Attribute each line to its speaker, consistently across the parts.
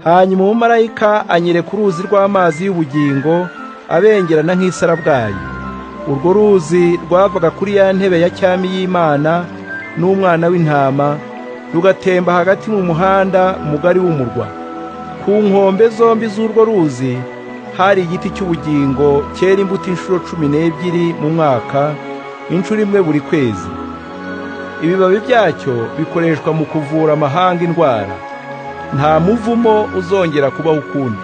Speaker 1: Hanyuma umumarayika anyereka uruzi rw'amazi y'ubugingo abengerana nk'isarabwayi. Urwo ruzi rwavaga kuri ya ntebe ya cyami y'Imana n'Umwana w'intama, rugatemba hagati mu muhanda mugari w'umurwa. Ku nkombe zombi z'urwo ruzi hari igiti cy'ubugingo cyera imbuto inshuro 12 mu mwaka, inshuro imwe buri kwezi. Ibibabi byacyo bikoreshwa mu kuvura amahanga indwara. Nta muvumo uzongera kubaho ukundi.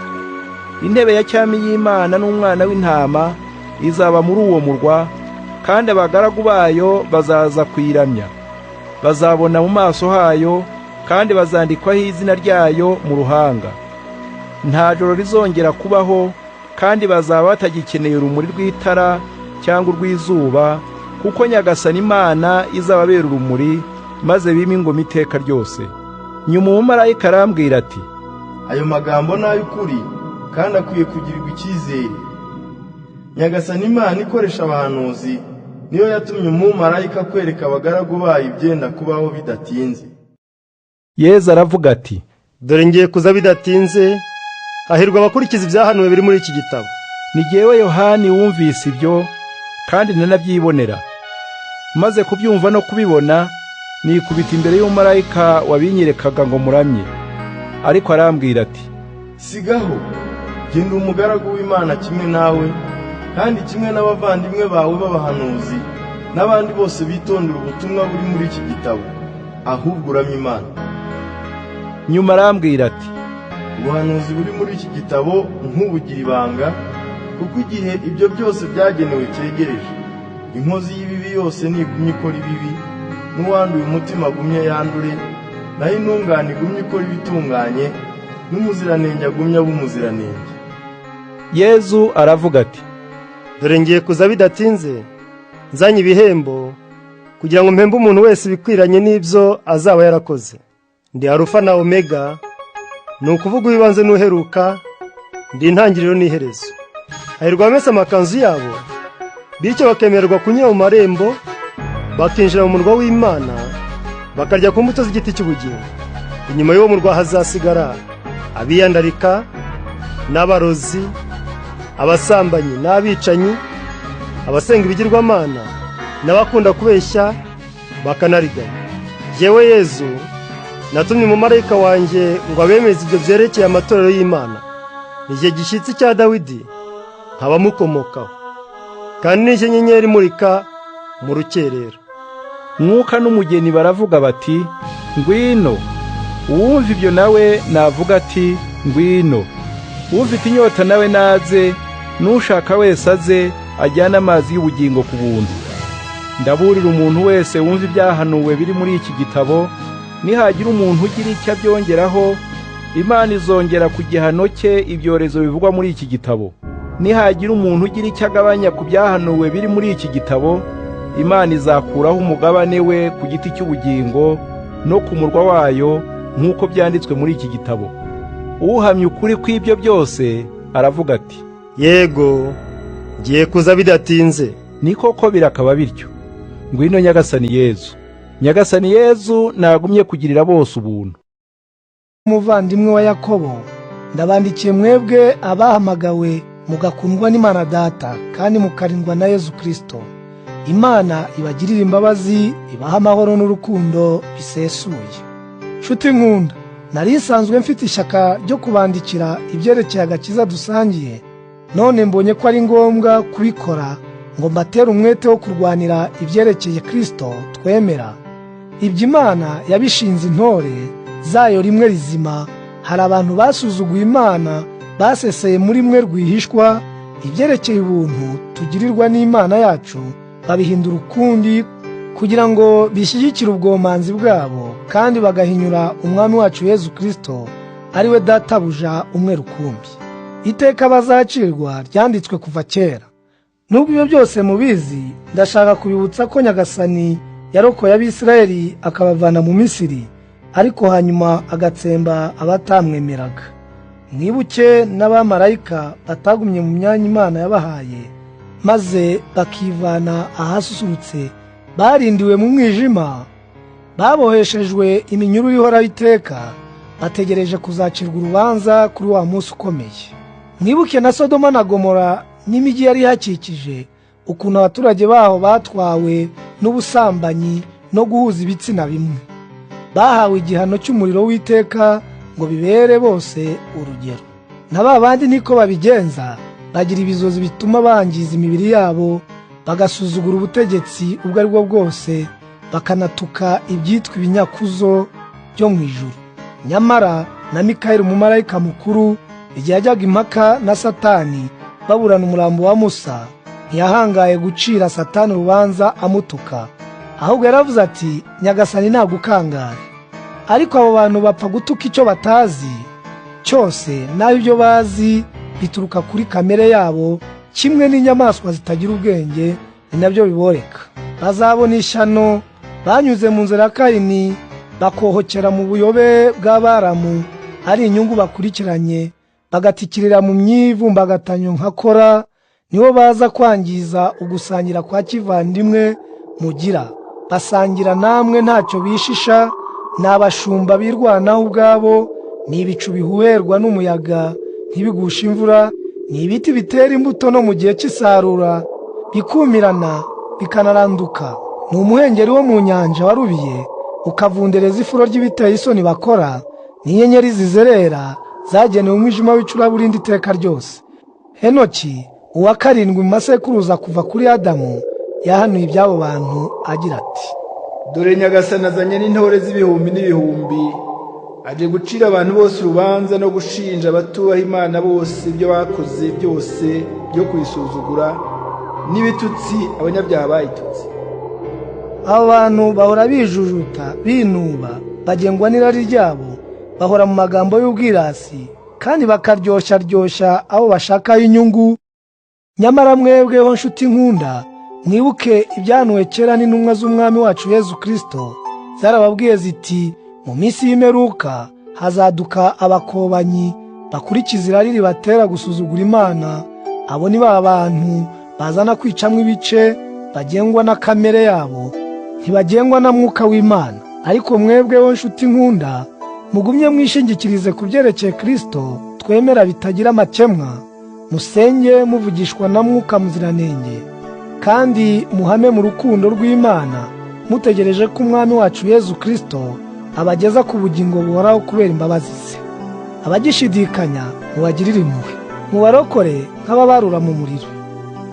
Speaker 1: Intebe ya cyami y'Imana n'Umwana w'intama izaba muri uwo murwa, kandi abagaragu bayo bazaza kuyiramya. Bazabona mu maso hayo, kandi bazandikwaho izina ryayo mu ruhanga. Nta joro rizongera kubaho, kandi bazaba batagikeneye urumuri rw'itara cyangwa urw'izuba, kuko Nyagasani Imana izababera urumuri, maze bime ingoma iteka ryose. Nyuma umumarayika arambwira ati:
Speaker 2: Ayo magambo ni ay'ukuri kandi akwiye kugirirwa icyizere. Nyagasani Imana ikoresha abahanuzi niyo yatumye umumarayika kwereka abagaragu bayo ibyenda kubaho bidatinze.
Speaker 1: Yezu aravuga ati:
Speaker 3: Dore ngiye kuza bidatinze, hahirwa abakurikiza ibyahanuwe biri muri iki gitabo.
Speaker 1: Ni jyewe Yohani wumvise ibyo kandi nanabyibonera. Maze kubyumva no kubibona, nikubita imbere y'umumarayika wabinyerekaga ngo muramye. Ariko arambwira ati:
Speaker 2: Sigaho, genda umugaragu w'Imana kimwe nawe, kandi kimwe n'abavandimwe bawe b'abahanuzi n'abandi bose bitondera ubutumwa buri muri iki gitabo, ahubwo uramye Imana.
Speaker 1: Nyuma arambwira ati:
Speaker 2: Ubuhanuzi buri muri iki gitabo ntubugira ibanga, kuko igihe ibyo byose byagenewe cyegereje. Inkozi y'ibibi yose nigumye ikora ibibi, n'uwanduye umutima agumye yandure, naho intungane igumye ikora ibitunganye, n'umuziranenge agumye abe umuziranenge.
Speaker 1: Yezu aravuga ati:
Speaker 3: Dore ngiye kuza bidatinze, nzanye ibihembo kugira ngo mpembe umuntu wese ibikwiranye n'ibyo azaba yarakoze. Ndi Alufa na Omega, ni ukuvuga uw'ibanze n'uheruka, ndi intangiriro n'iherezo. Hahirwa abamesa amakanzu yabo, bityo bakemererwa kunyura mu marembo, bakinjira mu murwa w'Imana, bakarya ku mbuto z'igiti cy'ubugingo. Inyuma y'uwo murwa hazasigara abiyandarika n'abarozi, abasambanyi n'abicanyi, abasenga ibigirwamana n'abakunda kubeshya bakanariganya. Jyewe Yezu natumye umumarayika wanjye ngo abemeze ibyo byerekeye amatorero y'Imana. Ni jye gishyitsi cya Dawidi, nkaba mukomokaho, kandi ni jye nyenyeri imurika mu rukerera.
Speaker 1: Mwuka n'umugeni baravuga bati: Ngwino. Uwumva ibyo nawe navuga ati: Ngwino. Ufite inyota nawe naze, n'ushaka wese aze, ajyane amazi y'ubugingo ku buntu. Ndaburira umuntu wese wumva ibyahanuwe biri muri iki gitabo, nihagira umuntu ugira icyo abyongeraho, Imana izongera ku gihano cye ibyorezo bivugwa muri iki gitabo. Nihagira umuntu ugira icyo agabanya ku byahanuwe biri muri iki gitabo, Imana izakuraho umugabane we ku giti cy'ubugingo no ku murwa wayo, nk'uko byanditswe muri iki gitabo. Uhamya ukuri kw'ibyo byose aravuga ati:
Speaker 3: Yego, ngiye kuza bidatinze.
Speaker 1: Ni koko birakaba bityo. Ngwino Nyagasani Yezu. Nyagasani Yezu nagumye kugirira bose ubuntu.
Speaker 4: Umuvandimwe wa Yakobo, ndabandikiye mwebwe abahamagawe mugakundwa n'Imana Data kandi mukarindwa na Yezu Kristo. Imana ibagirire imbabazi, ibahe amahoro n'urukundo bisesuye. Nshuti nkunda, nari nsanzwe mfite ishyaka ryo kubandikira ibyerekeye agakiza dusangiye, none mbonye ko ari ngombwa kubikora ngo mbatere umwete wo kurwanira ibyerekeye Kristo twemera. Ibyo Imana yabishinze intore zayo rimwe rizima. Hari abantu basuzuguye Imana, baseseye muri mwe rwihishwa ibyerekeye ubuntu tugirirwa n'Imana yacu, babihindura ukundi kugira ngo bishyigikire ubwomanzi bwabo, kandi bagahinyura Umwami wacu Yezu Kristo, ari we Databuja umwe rukumbi. Iteka bazacirwa ryanditswe kuva kera. Nubwo ibyo byose mubizi, ndashaka kubibutsa ko Nyagasani yarokoye Abisirayeli akabavana mu Misiri, ariko hanyuma agatsemba abatamwemeraga. Mwibuke n'abamarayika batagumye mu myanya Imana yabahaye, maze bakivana ahasusurutse, barindiwe mu mwijima, baboheshejwe iminyururu ihoraho iteka, Bategereje kuzacirwa urubanza kuri wa munsi ukomeye. Mwibuke na Sodoma na Gomora n'imijyi yari ihakikije, ukuntu abaturage baho batwawe n'ubusambanyi no guhuza ibitsina bimwe. Bahawe igihano cy'umuriro w'iteka ngo bibere bose urugero. Na ba bandi niko babigenza, bagira ibizozi bituma bangiza imibiri yabo, bagasuzugura ubutegetsi ubwo ari bwo bwose, bakanatuka ibyitwa ibinyakuzo byo mu ijuru. Nyamara na Mikayeli umumarayika mukuru, igihe yajyaga impaka na Satani baburana umurambo wa Musa, ntiyahangaye gucira Satani urubanza amutuka, ahubwo yaravuze ati: Nyagasani nagukangare. Ariko abo bantu bapfa gutuka icyo batazi cyose, naho ibyo bazi bituruka kuri kamere yabo, kimwe n'inyamaswa zitagira ubwenge, ni nabyo biboreka. Bazabona ishyano banyuze mu nzira ya Kayini, bakohokera mu buyobe bw'Abaramu, ari inyungu bakurikiranye, bagatikirira mu myivumbagatanyo nka Kora. Nibo baza kwangiza ugusangira kwa kivandimwe mugira. Basangira namwe ntacyo bishisha, ni abashumba birwanaho ubwabo, ni ibicu bihuherwa n'umuyaga ntibigushe imvura, ni ibiti bitera imbuto no mu gihe cy'isarura bikumirana bikanaranduka. Ni umuhengeri wo mu nyanja warubiye ukavundereza ifuro ry'ibiteye isoni bakora, n'inyenyeri zizerera zagenewe umwijima w'icuraburindi iteka ryose. Henoki uwa karindwi mu masekuruza kuva kuri Adamu yahanuye iby'abo bantu agira ati:
Speaker 5: Dore Nyagasani azanye n'intore z'ibihumbi n'ibihumbi, aje gucira abantu bose urubanza no gushinja abatubaha Imana bose ibyo bakoze byose byo kuyisuzugura, n'ibitutsi abanyabyaha bayitutse.
Speaker 4: Abo bantu bahora bijujuta binuba, bagengwa n'irari ryabo, bahora mu magambo y'ubwirasi, kandi bakaryoshya abo bashakaho inyungu. Nyamara mwebweho nshuti nkunda, mwibuke ibyahanuwe kera n'intumwa z'Umwami wacu Yezu Kristo, zarababwiye ziti: mu minsi y'imperuka hazaduka abakobanyi bakurikiza irari ribatera gusuzugura Imana. Abo ni ba bantu bazana kwicamwo ibice, bagengwa na kamere yabo, ntibagengwa na Mwuka w'Imana. Ariko mwebweho nshuti nkunda, mugumye mwishingikirize ku byerekeye Kristo twemera bitagira amakemwa, musenge muvugishwa na Mwuka Muziranenge, kandi muhame mu rukundo rw'Imana, mutegereje ko Umwami wacu Yezu Kristo abageza ku bugingo buhoraho kubera imbabazi ze. Abagishidikanya mubagirire impuhwe, mubarokore nk'ababarura mu muriro.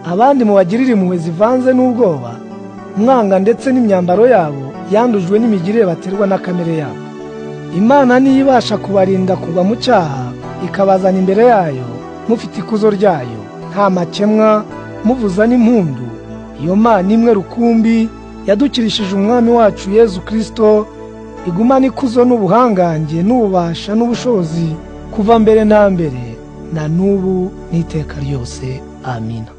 Speaker 4: Abandi mubagirire impuhwe zivanze n'ubwoba, mwanga ndetse n'imyambaro yabo yandujwe n'imigirire baterwa na kamere yabo. Imana niyo ibasha kubarinda kugwa mu cyaha, ikabazana imbere yayo mufite ikuzo ryayo, nta makemwa, muvuza n'impundu. Iyo Mana imwe rukumbi yadukirishije Umwami wacu Yezu Kristo, igumana ikuzo n'ubuhangange n'ububasha n'ubushobozi kuva mbere na mbere na n'ubu n'iteka ryose. Amina.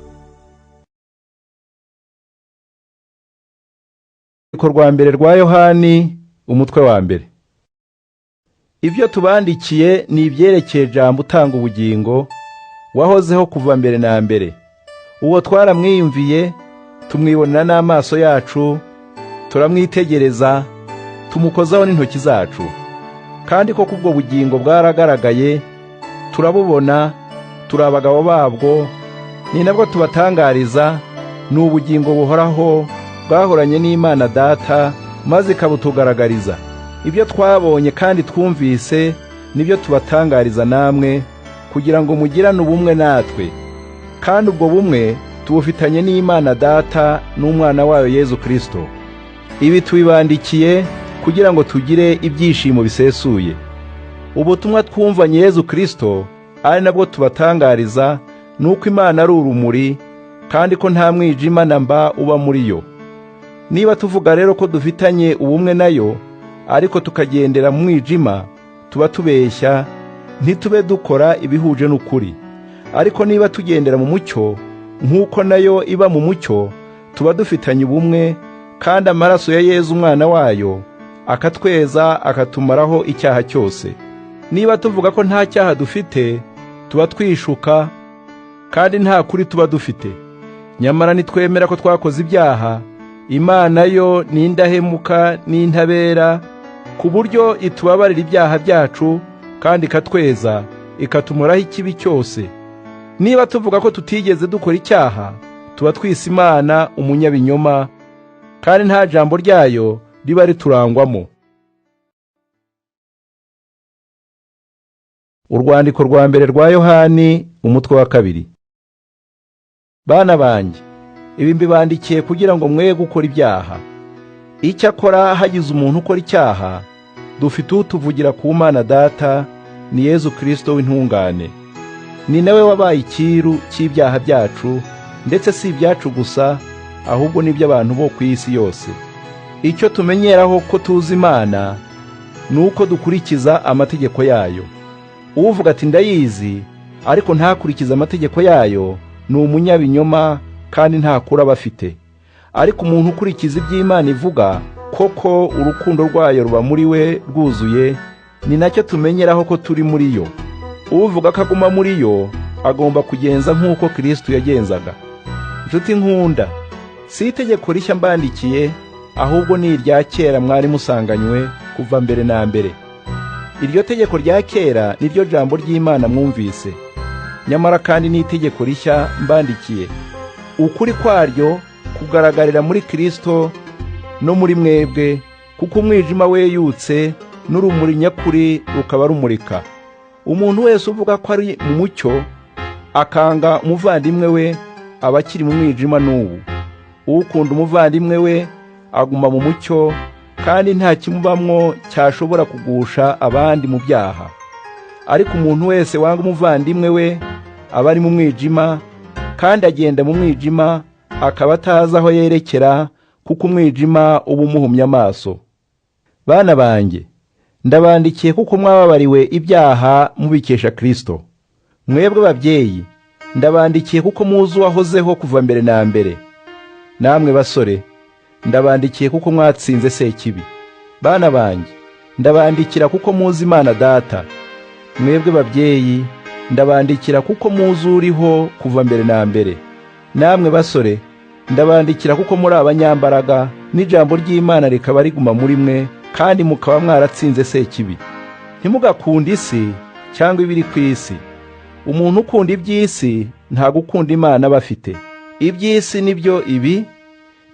Speaker 1: Urwandiko rwa mbere rwa Yohani, umutwe wa mbere. Ibyo tubandikiye ni ibyerekeye Jambo utanga ubugingo, wahozeho kuva mbere na mbere. Uwo twaramwiyumviye, tumwibonera n'amaso yacu, turamwitegereza, tumukozaho n'intoki zacu. Kandi koko ubwo bugingo bwaragaragaye, turabubona, turi abagabo babwo, ni nabwo tubatangariza. Ni ubugingo buhoraho bwahoranye n'Imana Data, maze ikabutugaragariza. Ibyo twabonye kandi twumvise nibyo tubatangariza namwe, kugira ngo mugirane ubumwe natwe. Kandi ubwo bumwe tubufitanye n'Imana Data n'Umwana wayo Yezu Kristo. Ibi tubibandikiye kugira ngo tugire ibyishimo bisesuye. Ubutumwa twumvanye Yezu Kristo, ari nabwo tubatangariza, nuko Imana ari urumuri, kandi ko nta mwijima na mba uba muri yo. Niba tuvuga rero ko dufitanye ubumwe nayo, ariko tukagendera mu mwijima, tuba tubeshya, ntitube dukora ibihuje n'ukuri. Ariko niba tugendera mu mucyo, nk'uko nayo iba mu mucyo, tuba dufitanye ubumwe, kandi amaraso ya Yezu Umwana wayo akatweza akatumaraho icyaha cyose. Niba tuvuga ko nta cyaha dufite, tuba twishuka, kandi nta kuri tuba dufite. Nyamara nitwemera ko twakoze ibyaha, Imana yo ni indahemuka n'intabera, ku buryo itubabarira ibyaha byacu kandi ikatweza, ikatumuraho ikibi cyose. Niba tuvuga ko tutigeze dukora icyaha, tuba twise Imana umunyabinyoma, kandi nta jambo ryayo riba riturangwamo. Urwandiko rwa mbere rwa Yohani, umutwe wa 2. Bana banjye, ibi mbibandikiye kugira ngo mwe gukora ibyaha. Icyakora hagize umuntu ukora icyaha, dufite utuvugira ku Mana Data, ni Yezu Kristo w'intungane. Ni nawe wabaye ikiru cy'ibyaha byacu, ndetse si ibyacu gusa, ahubwo n'iby'abantu bo ku isi yose. Icyo tumenyeraho ko tuzi Imana ni uko dukurikiza amategeko yayo. Uvuga ati ndayizi, ariko ntakurikize amategeko yayo, ni umunyabinyoma kandi ntakura abafite. Ariko umuntu ukurikiza iby'Imana ivuga, koko urukundo rwayo ruba muri we rwuzuye, ni nacyo tumenyeraho ko turi muri yo. Uvuga ko aguma muri yo agomba kugenza nk'uko Kristo yagenzaga. Nshuti nkunda, si itegeko rishya mbandikiye, ahubwo ni irya kera mwari musanganywe kuva mbere na mbere. Iryo tegeko rya kera ni ryo jambo ry'Imana mwumvise. Nyamara kandi ni itegeko rishya mbandikiye. Ukuri kwaryo kugaragarira muri Kristo no muri mwebwe, kuko umwijima weyutse n'urumuri nyakuri rukaba rumurika. Umuntu wese uvuga ko ari mu mucyo akanga umuvandimwe we aba akiri mu mwijima n'ubu. Ukunda umuvandimwe we aguma mu mucyo, kandi nta kimubamwo cyashobora kugusha abandi mu byaha. Ariko umuntu wese wanga umuvandimwe we aba ari mu mwijima, kandi agenda mu mwijima, akaba atazi aho yerekera, kuko umwijima uba umuhumye amaso. Bana banjye, ndabandikiye kuko mwababariwe ibyaha mubikesha Kristo. Mwebwe babyeyi, ndabandikiye kuko muzi uwahozeho kuva mbere na mbere. Namwe basore, ndabandikiye kuko mwatsinze Sekibi. Bana banjye, ndabandikira kuko muzi Imana Data. Mwebwe babyeyi, ndabandikira kuko muzi uriho kuva mbere na mbere. Namwe basore, ndabandikira kuko muri abanyambaraga, n'ijambo ry'Imana rikaba riguma muri mwe, kandi mukaba mwaratsinze Sekibi. Ntimugakunde isi cyangwa ibiri ku isi. Umuntu ukunda iby'isi nta gukunda Imana aba afite. Iby'isi nibyo ibi: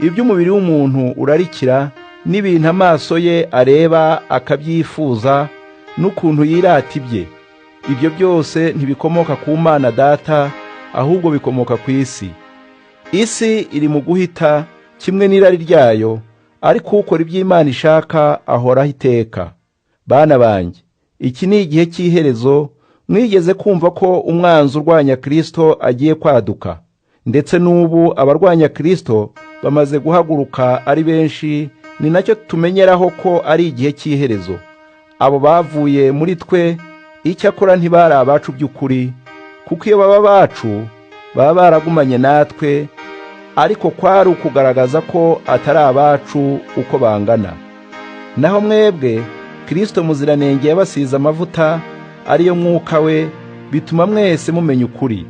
Speaker 1: iby'umubiri w'umuntu urarikira, n'ibintu amaso ye areba akabyifuza, n'ukuntu yirata ibye. Ibyo byose ntibikomoka ku Mana Data, ahubwo bikomoka ku isi. Isi iri mu guhita kimwe n'irari ryayo, ariko ukora iby'Imana ishaka ahoraho iteka. Bana banjye, iki ni igihe cy'iherezo. Mwigeze kumva ko umwanzi urwanya Kristo agiye kwaduka, ndetse n'ubu abarwanya Kristo bamaze guhaguruka ari benshi, ni nacyo tumenyeraho ko ari igihe cy'iherezo. Abo bavuye muri twe, icyakora ntibari abacu by'ukuri, kuko iyo baba bacu baba baragumanye natwe, ariko kwari ukugaragaza ko atari abacu uko bangana. Naho mwebwe, Kristo muziranenge yabasize amavuta, ariyo mwuka we, bituma mwese mumenya ukuri.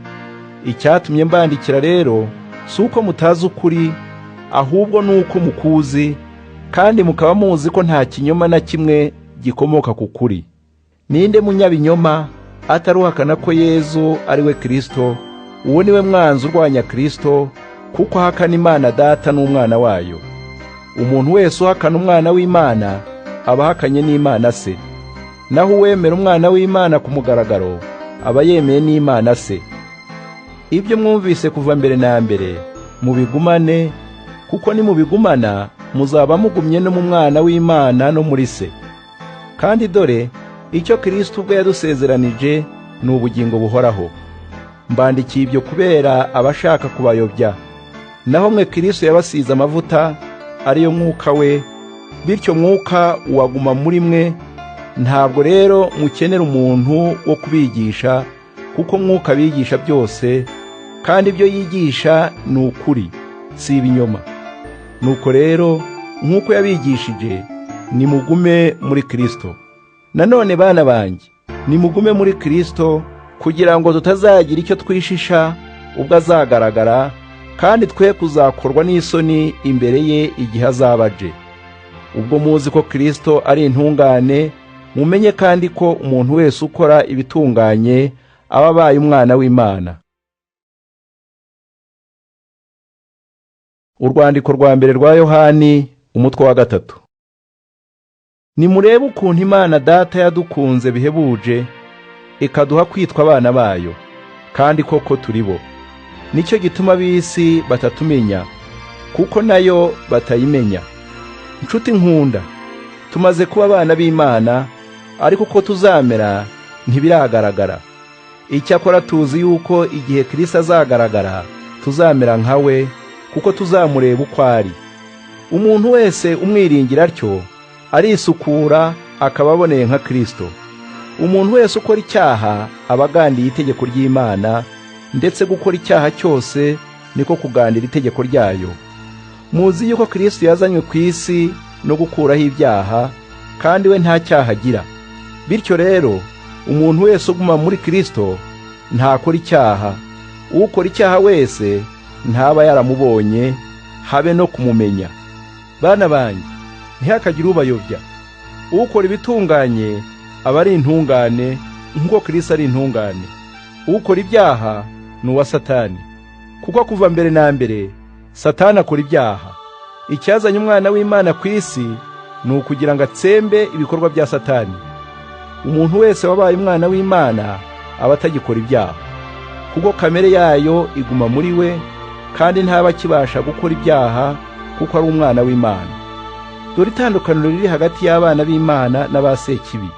Speaker 1: Icyatumye mbandikira rero si uko mutazi ukuri, ahubwo ni uko mukuzi, kandi mukaba muzi ko nta kinyoma na kimwe gikomoka ku kuri. Ninde munyabinyoma ataruhakana ko Yezu ari we Kristo? Uwo ni we mwanzi urwanya Kristo, kuko ahakana Imana Data n'umwana wayo. Umuntu wese uhakana umwana w'Imana aba ahakanye n'Imana se. Naho uwemera umwana w'Imana ku mugaragaro aba yemeye n'Imana se. Ibyo mwumvise kuva mbere na mbere mubigumane, kuko nimubigumana muzaba mugumye no mu mwana w'Imana no muri se. Kandi dore icyo Kristo ubwe yadusezeranije ni ubugingo buhoraho. Mbandikiye ibyo kubera abashaka kubayobya. Naho mwe Kristo yabasize amavuta, ariyo mwuka we, bityo mwuka waguma muri mwe. Ntabwo rero mukenera umuntu wo kubigisha, kuko mwuka abigisha byose, kandi ibyo yigisha ni ukuri, si ibinyoma. Nuko rero nk'uko yabigishije, nimugume muri Kristo. Nanone bana banjye, nimugume muri Kristo, kugira ngo tutazagira icyo twishisha ubwo azagaragara, kandi twe kuzakorwa n'isoni imbere ye igihe azaba aje. Ubwo muzi ko Kristo ari intungane, mumenye kandi ko umuntu wese ukora ibitunganye aba abaye umwana w'Imana. Urwandiko rwa mbere rwa Yohani, umutwe wa 3. Nimurebe ukuntu Imana Data yadukunze bihebuje, ikaduha kwitwa abana bayo, kandi koko turi bo. Nicyo gituma ab'isi batatumenya, kuko nayo batayimenya. Nshuti nkunda, tumaze kuba abana b'Imana, ariko uko tuzamera ntibiragaragara. Icyakora tuzi yuko igihe Kristo azagaragara tuzamera nka we, kuko tuzamureba uko ari. Umuntu wese umwiringira atyo arisukura akaba aboneye nka Kristo. Umuntu wese ukora icyaha aba agandiye itegeko ry'Imana, ndetse gukora icyaha cyose niko kugandira itegeko ryayo. Muzi yuko Kristo yazanywe ku isi no gukuraho ibyaha, kandi we nta cyaha agira. Bityo rero umuntu wese uguma muri Kristo ntakora icyaha. Ukora icyaha wese ntaba yaramubonye, habe no kumumenya. Bana banjye, ntihakagire ubayobya. Ukora ibitunganye aba ari intungane, nk'uko Kristo ari intungane. Ukora ibyaha ni uwa Satani, kuko kuva mbere na mbere Satani akora ibyaha. Icyazanye umwana w'Imana ku isi ni ukugira ngo atsembe ibikorwa bya Satani. Umuntu wese wabaye umwana w'Imana aba atagikora ibyaha, kuko kamere yayo iguma muri we, kandi ntaba akibasha gukora ibyaha kuko ari umwana w'Imana. Dore itandukaniro riri hagati y'abana b'Imana n'aba Sekibi.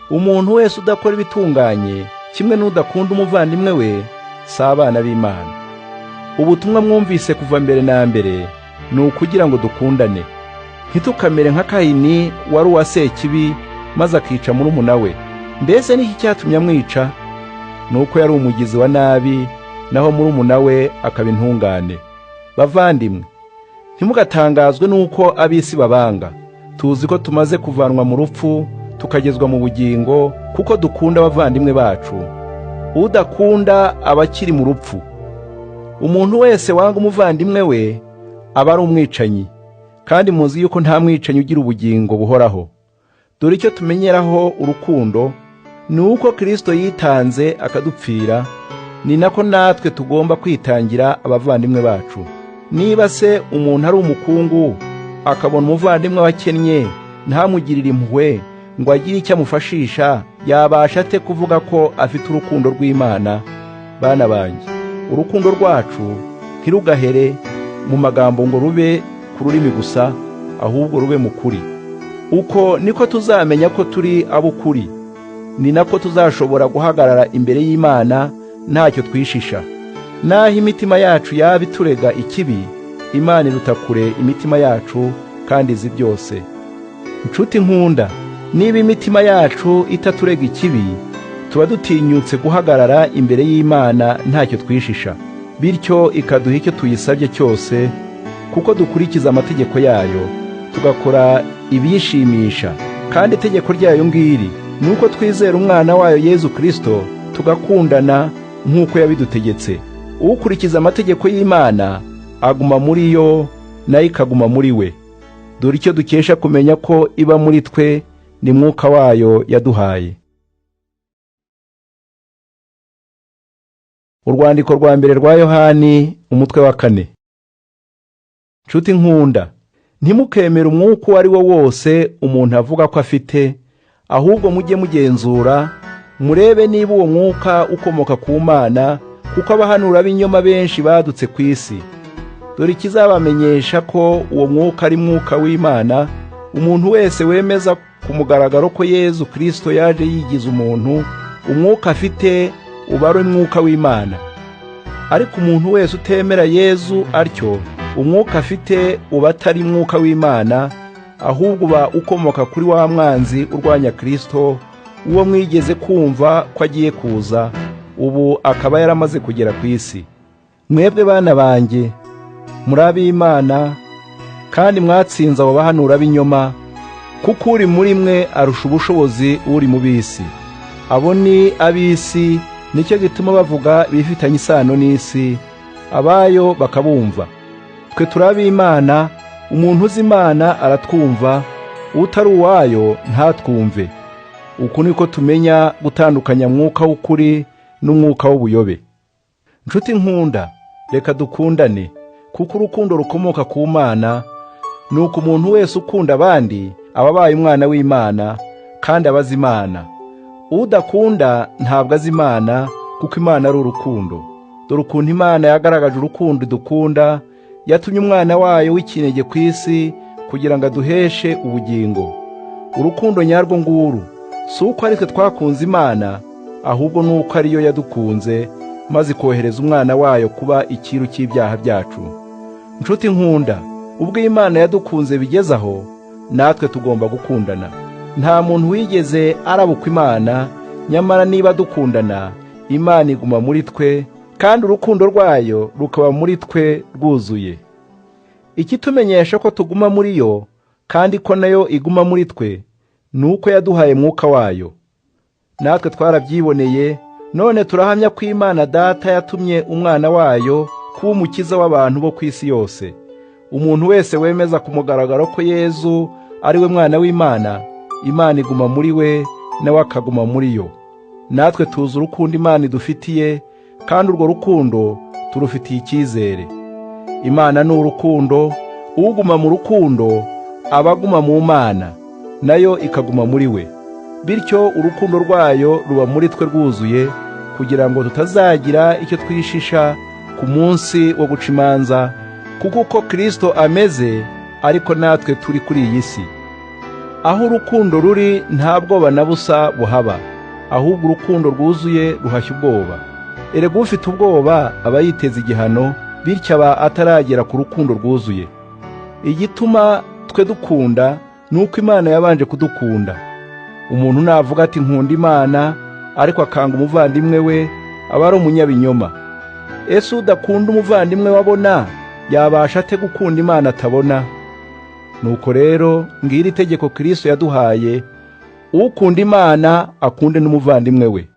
Speaker 1: Umuntu wese udakora ibitunganye kimwe n'udakunda umuvandimwe we si abana b'Imana. Ubutumwa mwumvise kuva mbere na mbere ni ukugira ngo dukundane. Ntitukamere nka Kayini wari uwa Sekibi, maze akica murumuna we. Mbese niki cyatumye amwica? Ni uko yari umugizi wa nabi, naho murumuna we akaba intungane. Bavandimwe, ntimugatangazwe n'uko ab'isi babanga. Tuzi ko tumaze kuvanwa mu rupfu tukagezwa mu bugingo, kuko dukunda abavandimwe bacu. Udakunda aba akiri mu rupfu. Umuntu wese wanga umuvandimwe we aba ari umwicanyi, kandi muzi yuko nta mwicanyi ugira ubugingo buhoraho. Dore icyo tumenyeraho urukundo ni uko Kristo yitanze akadupfira, ni nako natwe tugomba kwitangira abavandimwe bacu. Niba se umuntu ari umukungu akabona umuvandimwe wakennye ntamugirire impuhwe ngo agire icyo amufashisha, yabasha ate kuvuga ko afite urukundo rw'Imana? Bana banjye, urukundo rwacu ntirugahere mu magambo ngo rube ku rurimi gusa, ahubwo rube mu kuri. Uko niko tuzamenya ko turi ab'ukuri, ni nako tuzashobora guhagarara imbere y'Imana ntacyo twishisha. Naho imitima yacu yaba iturega ikibi, Imana iruta kure imitima yacu kandi izi byose. Nshuti nkunda, niba imitima yacu itaturega ikibi, tuba dutinyutse guhagarara imbere y'Imana ntacyo twishisha, bityo ikaduha icyo tuyisabye cyose, kuko dukurikiza amategeko yayo, tugakora ibiyishimisha. Kandi itegeko ryayo ngiri ni uko twizera umwana wayo Yezu Kristo, tugakundana nk'uko yabidutegetse. Ukurikiza amategeko y'Imana aguma muri yo, nayo ikaguma muri we. Dore icyo dukesha kumenya ko iba muri twe ni Mwuka wayo yaduhaye. Urwandiko rwa mbere rwa Yohani, umutwe wa 4. Nshuti nkunda, ntimukemere umwuka uwo ari wo wose umuntu avuga ko afite, ahubwo mujye mugenzura murebe niba uwo mwuka ukomoka ku Mana, kuko abahanura b'inyoma benshi badutse ku isi. Dore ikizabamenyesha ko uwo mwuka ari mwuka w'Imana: umuntu wese wemeza ku mugaragaro ko Yezu Kristo yaje yigize umuntu, umwuka afite uba ari umwuka w'Imana. Ariko umuntu wese utemera Yezu atyo, umwuka afite uba atari mwuka w'Imana, ahubwo uba ukomoka kuri wa mwanzi urwanya Kristo, uwo mwigeze kumva ko agiye kuza, ubu akaba yaramaze kugera ku isi. Mwebwe bana banjye, muri ab'Imana, kandi mwatsinze abo bahanura b'inyoma, kuko uri muri mwe arusha ubushobozi uri mu b'isi. Abo ni ab'isi, nicyo gituma bavuga bifitanye isano n'isi, abayo bakabumva. Twe turi ab'Imana, umuntu uzi Imana aratwumva, Utari uwayo ntatwumve. Uku niko tumenya gutandukanya mwuka w'ukuri n'umwuka w'ubuyobe. Nshuti nkunda, reka dukundane, kuko urukundo rukomoka ku Mana. Nuko umuntu wese ukunda abandi aba abaye umwana w'Imana kandi abazi Imana. Udakunda ntabwo azi Imana, kuko Imana ari urukundo. Dore ukuntu Imana yagaragaje urukundo idukunda: yatumye umwana wayo w'ikinege ku isi kugira ngo aduheshe ubugingo. Urukundo nyarwo nguru, si uko ari twe twakunze Imana, ahubwo ni uko ariyo yadukunze maze ikohereza umwana wayo kuba ikiru cy'ibyaha byacu. Nshuti nkunda, ubwo Imana yadukunze bigeze aho, natwe tugomba gukundana. Nta muntu wigeze arabukwa Imana, nyamara niba dukundana, Imana iguma muri twe, kandi urukundo rwayo rukaba muri twe rwuzuye. Ikitumenyesha ko tuguma muri yo kandi ko nayo iguma muri twe, ni uko yaduhaye mwuka wayo. Natwe twarabyiboneye, none turahamya ko Imana Data yatumye umwana wayo kuba umukiza w'abantu bo ku isi yose. Umuntu wese wemeza ku mugaragaro ko Yezu ari we mwana w'Imana, Imana iguma muri we, nawe akaguma muri yo. Natwe tuzi urukundo Imana idufitiye, kandi urwo rukundo turufitiye icyizere. Imana ni urukundo, uguma mu rukundo aba aguma mu Mana, nayo ikaguma muri we. Bityo urukundo rwayo ruba muri twe rwuzuye, kugira ngo tutazagira icyo twishisha ku munsi wo guca imanza, kuko uko Kristo ameze ariko natwe turi kuri iyi si. Aho urukundo ruri nta bwoba na busa buhaba, ahubwo urukundo rwuzuye ruhashya ubwoba. Erega ufite ubwoba aba yiteza igihano, bityo aba ataragera ku rukundo rwuzuye. Igituma twe dukunda ni uko Imana yabanje kudukunda. Umuntu navuga ati nkunda Imana, ariko akanga umuvandimwe we, aba ari umunyabinyoma. Ese udakunda umuvandimwe we abona, yabasha ate gukunda Imana atabona? Nuko rero ngiri itegeko Kristo yaduhaye: ukunda Imana akunde n'umuvandimwe we.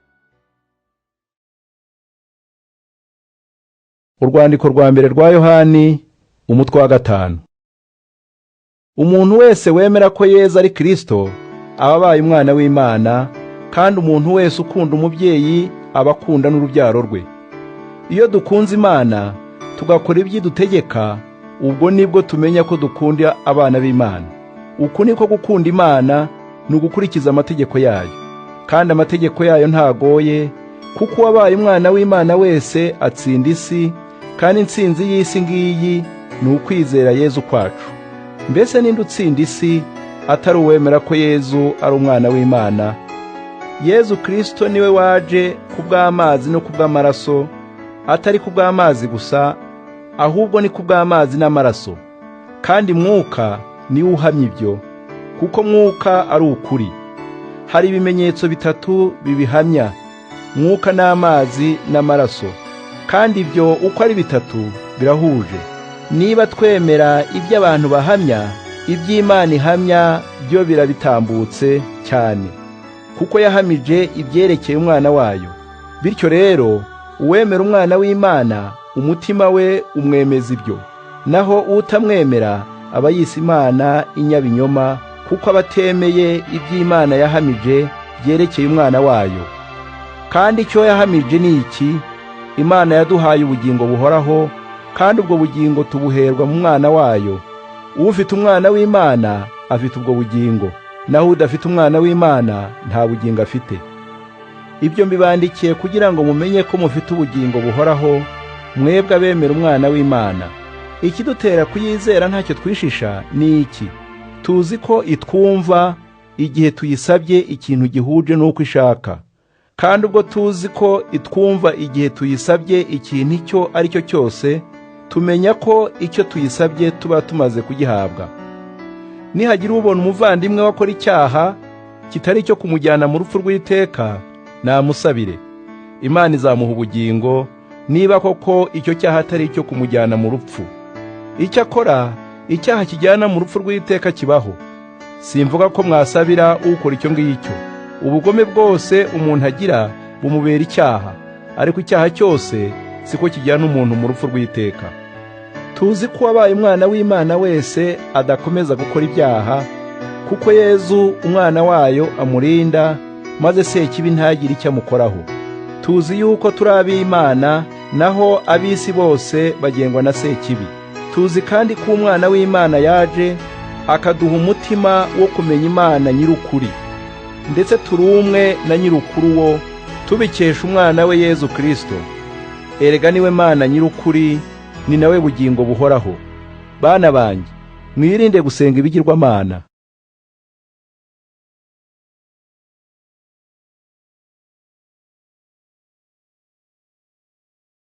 Speaker 1: Urwandiko rwa mbere rwa Yohani, umutwe wa 5. Umuntu wese wemera ko Yezu ari Kristo aba abaye umwana w'Imana, kandi umuntu wese ukunda umubyeyi aba akunda n'urubyaro rwe. Iyo dukunze Imana tugakora ibyo idutegeka, ubwo nibwo tumenya ko dukunda abana b'Imana. Uku niko gukunda Imana, ni ugukurikiza amategeko yayo. Kandi amategeko yayo ntagoye, kuko uwabaye umwana w'Imana wese atsinda isi, kandi intsinzi y'isi ngiyi ni ukwizera Yezu kwacu. Mbese ninde utsinda isi atari uwemera ko Yezu ari umwana w'Imana? Yezu Kristo niwe waje kubw'amazi no kubw'amaraso, atari kubw'amazi gusa, ahubwo ni kubw'amazi n'amaraso. Kandi Mwuka niwe uhamya ibyo, kuko Mwuka ari ukuri. Hari ibimenyetso bitatu bibihamya: Mwuka n'amazi n'amaraso, kandi ibyo uko ari bitatu birahuje. Niba twemera ibyo abantu bahamya, iby'Imana ihamya byo birabitambutse cyane, kuko yahamije ibyerekeye umwana wayo. Bityo rero uwemera umwana w'Imana, umutima we umwemeza ibyo, naho utamwemera aba yise Imana inyabinyoma, kuko aba atemeye iby'Imana yahamije byerekeye umwana wayo. Kandi icyo yahamije ni iki: Imana yaduhaye ubugingo buhoraho, kandi ubwo bugingo tubuherwa mu mwana wayo. Ufite umwana w'Imana afite ubwo bugingo, naho udafite umwana w'Imana nta bugingo afite. Ibyo mbibandikiye kugira ngo mumenye ko mufite ubugingo buhoraho, mwebwe abemera umwana w'Imana. Ikidutera kuyizera ntacyo twishisha ni iki: tuzi ko itwumva igihe tuyisabye ikintu gihuje n'uko ishaka. Kandi ubwo tuzi ko itwumva igihe tuyisabye ikintu icyo ari cyo cyose, tumenya ko icyo tuyisabye tuba tumaze kugihabwa. Nihagira ubona umuvandimwe wakora icyaha kitari icyo kumujyana mu rupfu rw'iteka, namusabire, Imana izamuha ubugingo, niba koko icyo cyaha atari icyo kumujyana mu rupfu. Icyakora icyaha kijyana mu rupfu rw'iteka kibaho. Simvuga ko mwasabira ukora icyo ngicyo. Ubugome bwose umuntu agira bumubera icyaha, ariko icyaha cyose siko kijyana umuntu mu rupfu rw'iteka. Tuzi ko uwabaye umwana w'Imana wese adakomeza gukora ibyaha, Kuko Yezu umwana wayo amurinda, maze Sekibi ntagire icyo amukoraho. Tuzi yuko turi ab'Imana, naho ab'isi bose bagengwa na Sekibi. Tuzi kandi ko umwana w'Imana yaje akaduha umutima wo kumenya Imana nyir'ukuri, ndetse turi umwe na nyir'ukuri wo tubikesha umwana we Yezu Kristo. Erega niwe Mana nyir'ukuri, ni nawe bugingo buhoraho. Bana banjye, mwirinde gusenga ibigirwamana.